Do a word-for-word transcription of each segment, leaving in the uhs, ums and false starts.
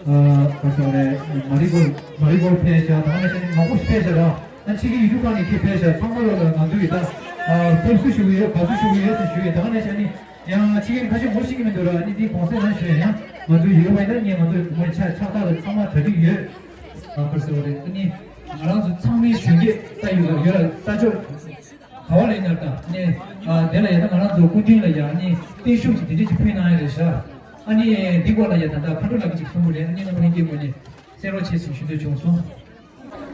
ཨ། ཁ་ཤོར་རེད། མ་རི་གོ་མ་རི་གོ་ཕེབས་ཤག་ད་ག་ནང་བཞིན་མང་པོ་ཞིག་ཕེབས་ཤག་ར། ཨ་ཕྱི་རྒྱལ་ཡུལ་གྲུ་ཁག་ནས་ཁྱེད་ཕེབས་ཤག་ཚང་མ་ལོ་ལ་ང་ཚོ་ཡི་ད། ཨ། ཕེབས་བསུ་ཞུ་གི་ཡོད། དགའ་བསུ་ཞུ་གི་ཡོད་ཟེར་ཞུ་ཡོད། ད་ག་ནང་བཞིན་ནི་ཡང་ཕྱི་རྒྱལ་ཁ་ཤས་ངོ་ཤེས་ཀྱི་མི་འདུག་ར། ཨ་ནི་འདི་གོང་གསལ་རང་ཞུ་ཡ། ཡང་ང་ཚོ་ཡུ་རོབ་པ་ཡིན་ན་ངས་ང་ཚོ་ངོ་ཆ་ཕྱག་རྟགས་ལ་ཚང་མ་གྲ་སྒྲིག་ཡོད། ཨ། ཁར་སེ་བ་རེད། ཨ་ནི་ང་རང་ཚོ་ཚང་མའི་གཞོན་སྐྱེས་ད་ཡོད་ལ་ཡོད་ལ་ལྟ་ཕྱོགས། ག་བ་ལ་ཡིན་ན་ད་ནས། ཨ། དེ་ལ་ཡ་ད་ང་རང་ཚོ་སྐུ་མདུན་ལ་ཡ་ནི་བརྟན་བཞུགས་ཀྱི་དེ་འདྲ་ཅིག་ཕུལ་གནང་ཡ་རེད་ཤག་ཨ་ནི་འདི་སྐོར་ལ་ཡ་ད་ལྟ་མཁའ་འགྲོ་ལགས་ཀྱིས་ཅིག་གསུང་གི་རེད། ཨ་ནི་རྣམ་པ་ལྷན་རྒྱས་ངོས་ནས་གསན་རོགས་བྱེད་ཟེར་ཞུ་འདོད་བྱུང་སོང་།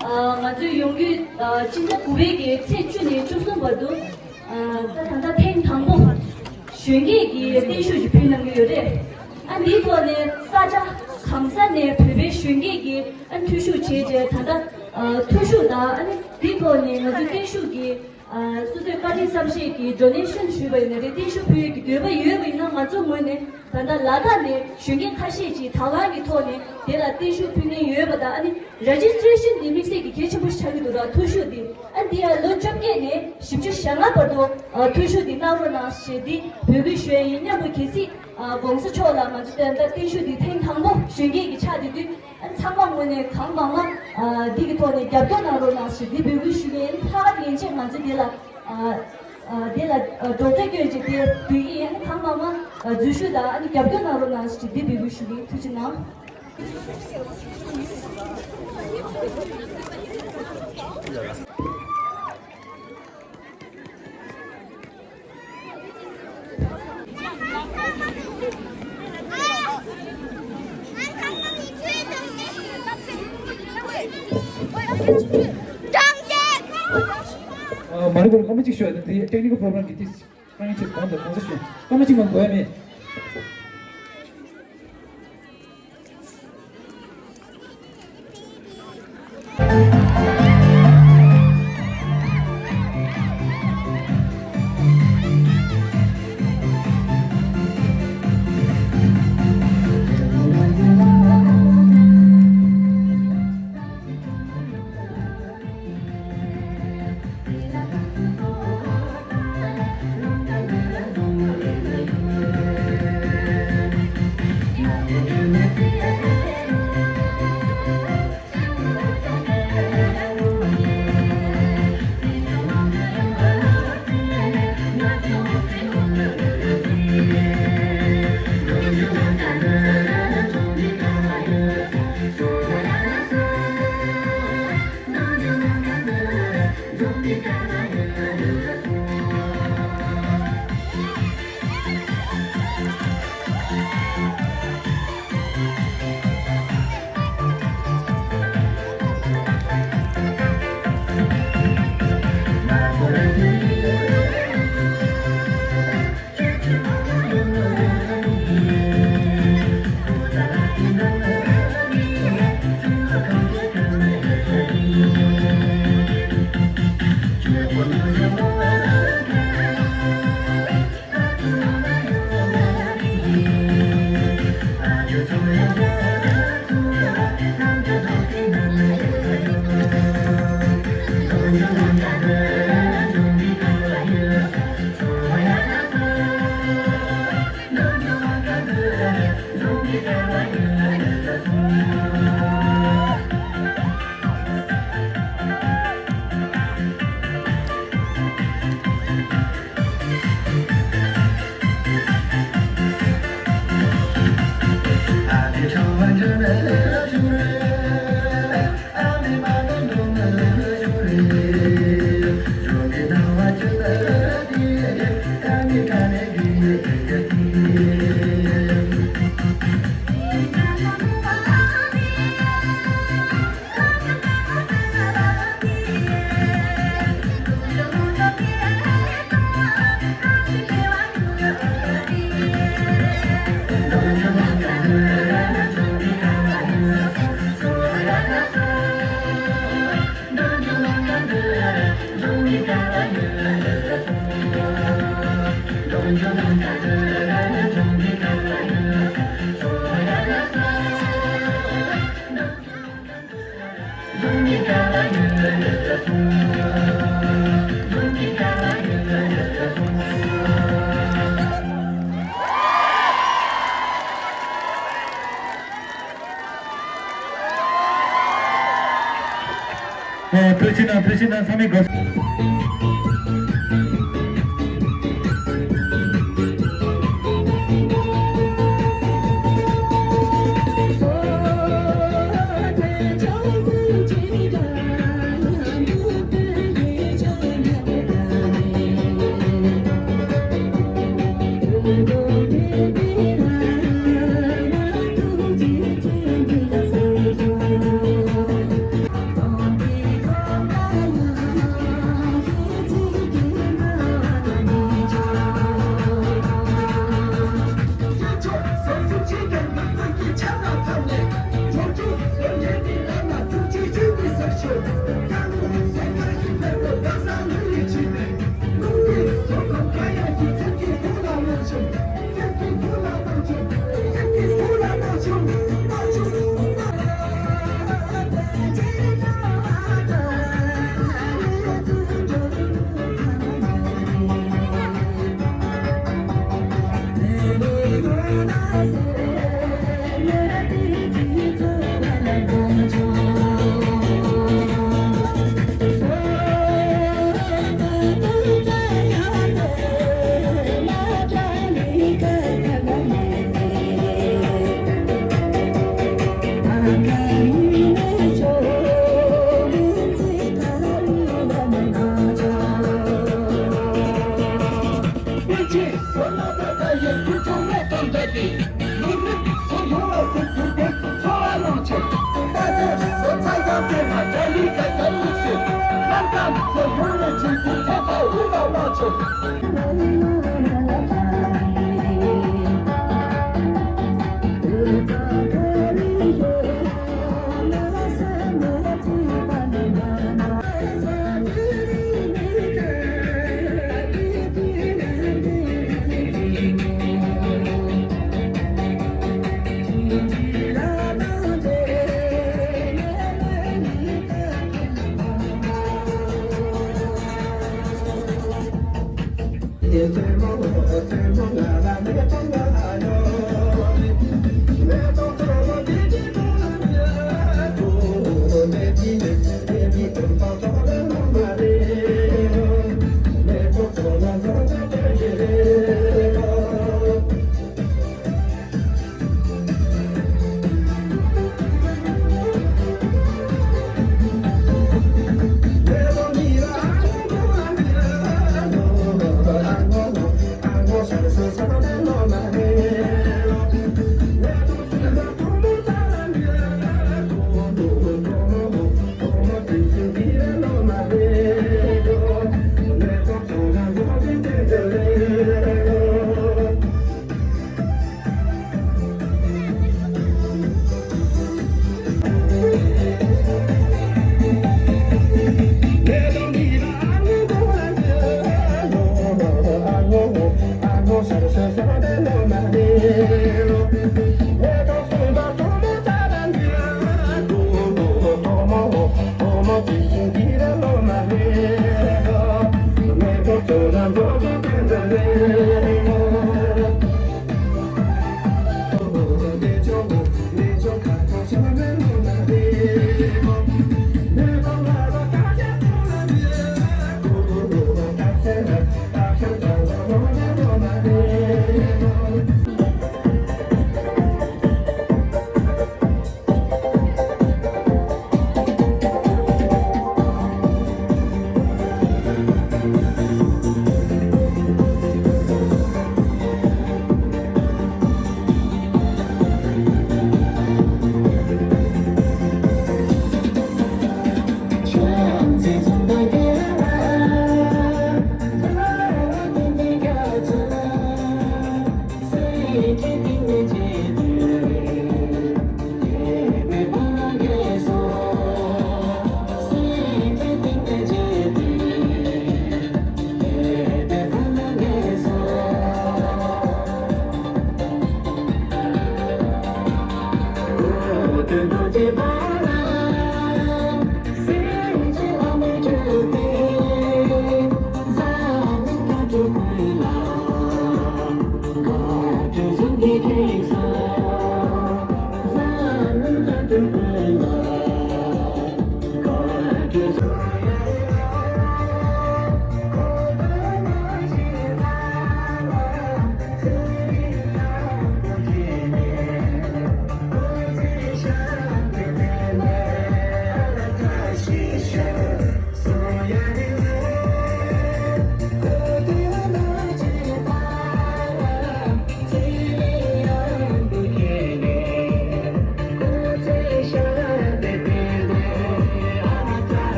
ཨ། ང་ཚོའི་ཡོང་རྒྱུའི་ཨ་སྤྱི་ཟླ་དགུ་པའི་གི་ཚེས་བཅུ་ནས་བཅུ་གསུམ་བར་དུ། ཨ། ད་ད་ལྟ་ཐེངས་དང་པོ་གཞོན་སྐྱེས་ཀྱི་བརྟན་བཞུགས་ཅིག་ཕུལ་གནང་གི་ཡོད་རེད། ཨ། འདིའི་ཐོག་ནས་ས་ཆ་གང་ས་ནས་བོད་པའི་གཞོན་སྐྱེས་ཀྱིས་ཨ་འཐུས་ཤོར་བྱས་རྗེས་ད་ལྟ་ཨ་ཐུགས་ཤུགས་དང་། ཨ་ནི་འདིའི་ཐོག་ནས་ང་ཚོའི་བརྟན་བཞུགས་ཀྱི། ཨ། སོ་སོའི་བཀའ་དྲིན་བསམ་ཤེས་ཀྱི་ཌོ་ནེ་ཤན་ཞུས་པ་ཡིན་ན་རེད། བརྟན་བཞུགས་ཕུལ་ཡས་ཀྱི་འདོད་པ་ཡོད་པ་ཡིན་ན་ང་ཚོ་ངོས་ནས་ད་ལྟ་ལ་དྭགས་ནས་གཞོན་སྐྱེས་ཁ་ཤས་ཀྱིས་དང་བླངས་ཀྱི་ཐོག་ནས་དེ་ལ་བརྟན་བཞུགས་ཕུལ་མཁན་ཡོད་པ་དང་། ཨ་ནི་རེ་ཇི་སི་ཊེ་ཤན་འདི་དམིགས་བསལ་གྱི་གལ་ཆེན་པོ་ཞིག་ཆགས་ཀྱི་འདུག་ར། ཐུགས་ཤོག་འདི། ཨ། འདི་ཡང་ལོ་བཅོ་བརྒྱད་ནས་བཞི་བཅུ་ཞེ་ལྔ་བར་དུ། ཨ། ཐུགས་ཤོག་འདི་གནང་རོགས་གནང་ཞེས་འདི་འབོད་སྐུལ་ཞུ་ཡ་ཡིན། མཉམ་དུ་གལ་སྲིད། ཨ། ༸གོང་ས་མཆོག་ལ་ང་ཚོ་ད་ལྟ་བརྟན་བཞུགས་འདི་ཐེངས་དང་པོ་གཞོན་སྐྱེས་ཀྱི་ཆགས་བསྡད་དུས། ཨ། ཚང་མ་ངོས་ནས་གང་མང་མང་། ཨ། འདི་གི་ཐོག་ནས་རྒྱབ་སྐྱོར་གནང་རོགས་གནང་ཞེས་འདི་འབོད་སྐུལ་ཞུ་གི་ཡིན། ལྷག་དཀར་ཉིན་བྱེད་ང་ཚོས་འདི་ལ། ཨ། ཨ། འདི་ལ། ཨ། སྒྲོག་ཙེ་བསྐྱོན་བྱས་འདི་འབུལ་གྱི་ཡིན། གང་མང་མང་། ཨ། འཛུལ་ཞུགས་དང་ཨ་ནི་རྒྱབ་སྐྱོར་གནང་རོགས་གནང་ཞེས་འདི་འབོད་སྐུལ་ཞུ་གི་ཡིན། ཐུགས་རྗེ་གནང་། ཨ། མ་རེད། ཁོ་ལ་སྐར་མ་གཅིག་ཤོད་དེ། ཊེག་ནི་ཀལ་པོ་རོབ་ལེམ་གྱིས་ཏིས། རང་གི་གོང་དུ་གོང་ས་ཞུ། སྐར་མ་གཅིག་མ་འགོར་ཡ་མེད། ཨོ། ཐུགས་རྗེ་གནང་། ཐུགས་རྗེ་གནང་། ཚང་མས་དགོངས།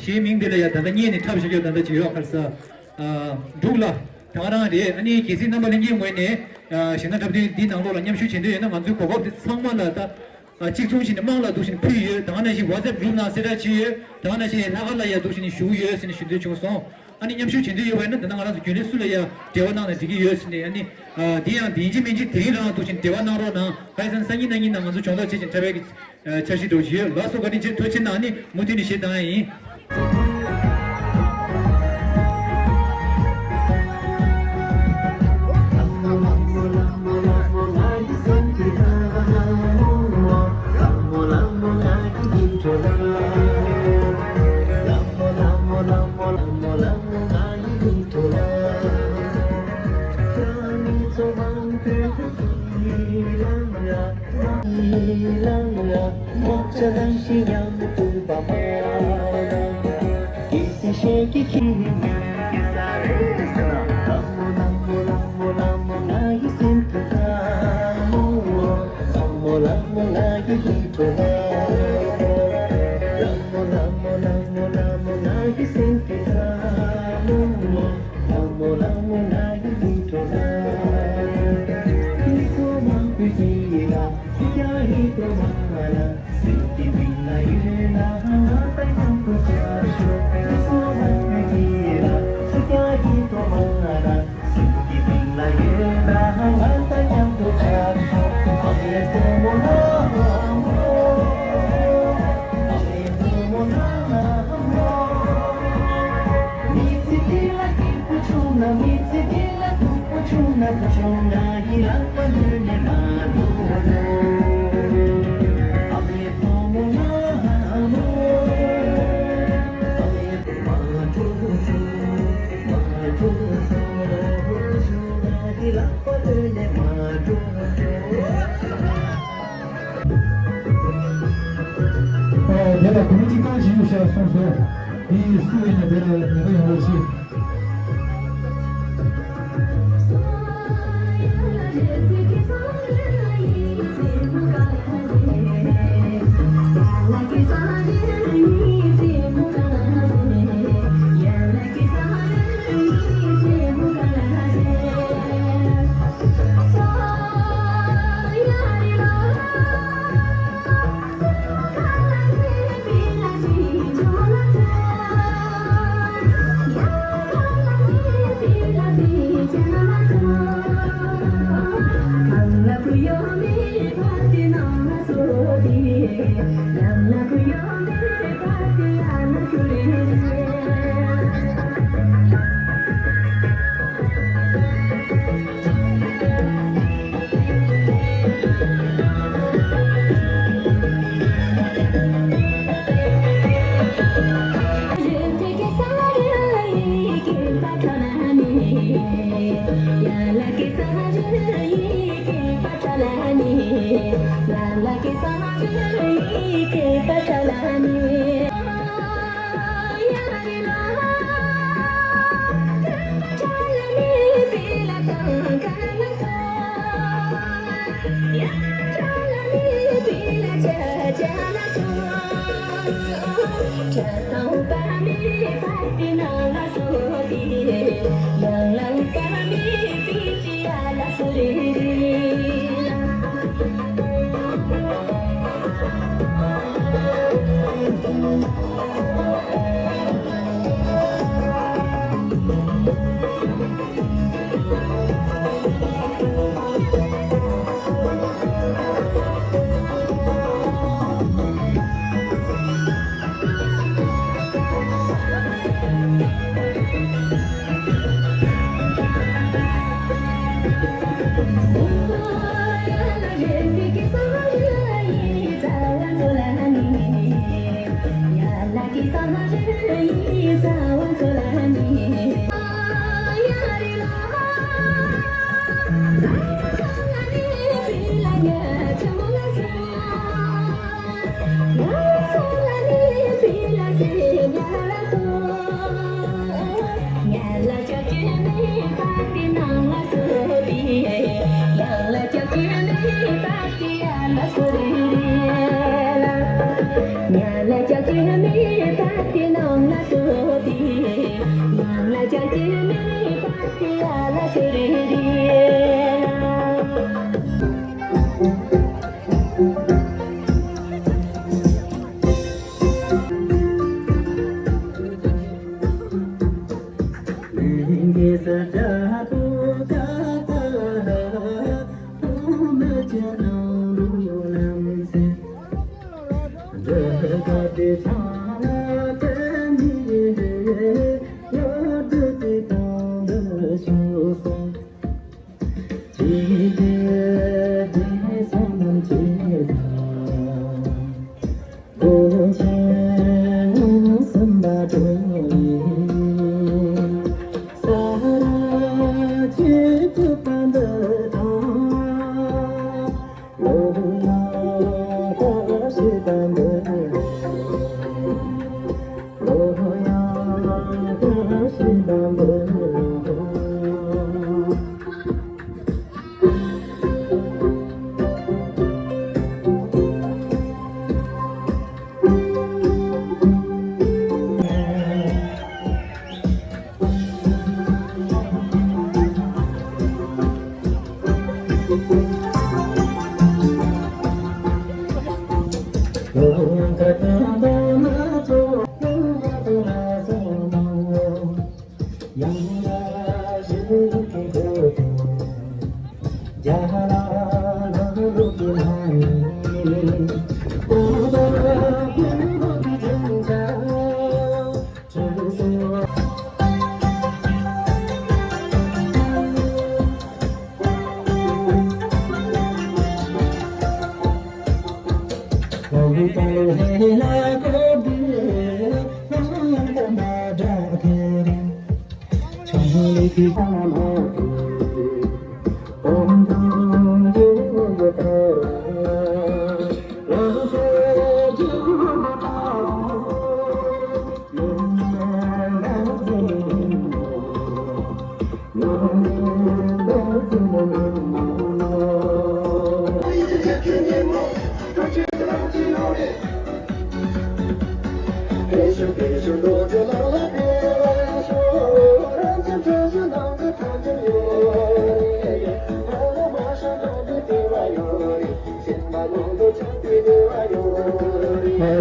གཞས་མིང་འདི་ལ་ཡ་ད་ལྟ་སྔས་ནས་འཁྲབ། ཞིག་ཡོད། ད་ལྟ་ཅིག་ཡོད་ཁར་ས། འབྲུག་ལ་ད་ག་རང་རེད། ཨ་ནི་གལ་སྲིད་རྣམ་པ་ལྷན་རྒྱས་ངོས་ནས་གཞས་སྣ་འཁྲབ་སྟོན་འདི་ནང་ལོགས་ལ་མཉམ་ཞུགས་བྱེད་འདོད་ཡོད་ན། ང་ཚོའི་གོ་སྐབས་འདི་ཚང་མ་ལ་ད་གཅིག་མཚུངས་བྱས་ནས་དམངས་ལ་འདུག་བྱས་ནས་ཕུལ་ཡོད། ད་ག་ནང་བཞིན་WhatsApp group་ནང་གསལ་བསྒྲགས་བྱས་ཡོད། ད་ག་ནང་བཞིན་ལྷག་དཀར་ལ་ཡ་འདུག་བྱས་ནས་ཞུ་གི་ཡོད་ཟེར་ནས་ཞུ་འདོད་བྱུང་སོང་། ཨ་ནི་མཉམ་ཞུགས་བྱེད་འདོད་ཡོད་པ་ཡིན་ན། ད་ནང་ང་རང་ཚོ་རྒྱུན་ལས་སུ་ལ་ཡ་འབྲེལ་བ་གནང་ན་འགྲིག་གི་ཡོད་ཟེར་ནས། ཨ་ནི་འདི་ཡང་འདི་ཡིན་གཅིག་མིན་གཅིག་དེ་རིང་རང་འདུག་བྱས་ནས་འབྲེལ་བ་གནང་རོགས་གནང་། ག་རེ་ཟེར་ན་སང་ཉིན་གནངས་ཉིན་ནང་ང་ཚོ་སྦྱོང་བརྡར་བྱེད་ཅིང་འཁྲབ་པའི་འཆར་གཞི་འདྲ་བོ་ཞིག་ཡོད། ལགས་སོ། བཀའ་དྲིན་ཆེ། ཐུགས་རྗེ་གནང་། ཨ་ནི་མུ་མཐུད་ནས་གཞས་གཏོང་ཡ་ཡིན། དེ་ལ་གོ་མི་གཅིག་རྐང་བཞི་ཡོད་ཤག་གསུངས་སོང་། དེ་སུ་ཡིན་ན་དེ་ལ་ཉེ་པོ་ཡོང་རོགས་ཞུ།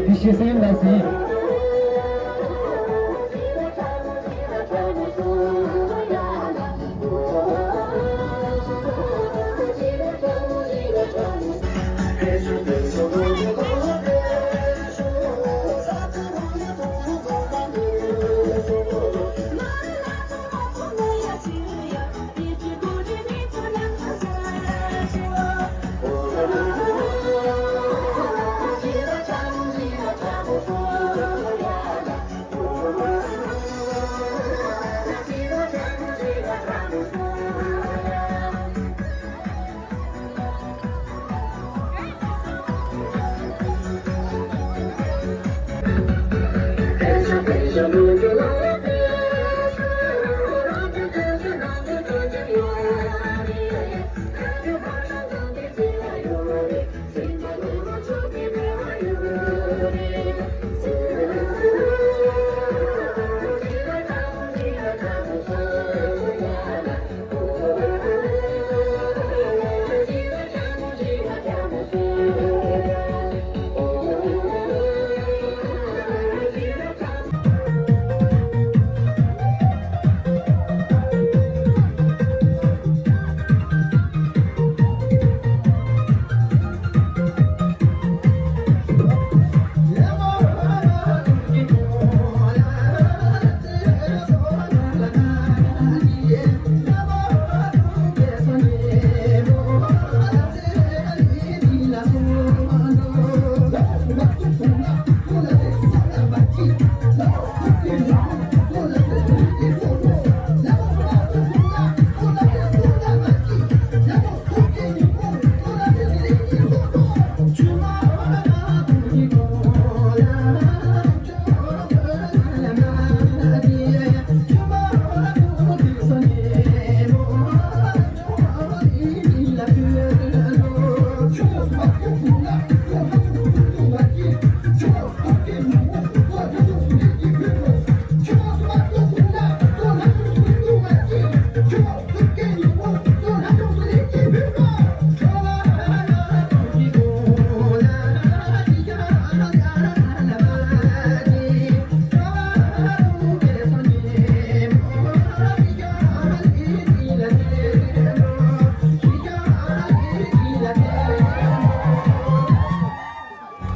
དེ་ཤེས་སེམས་ལ་ཟིན།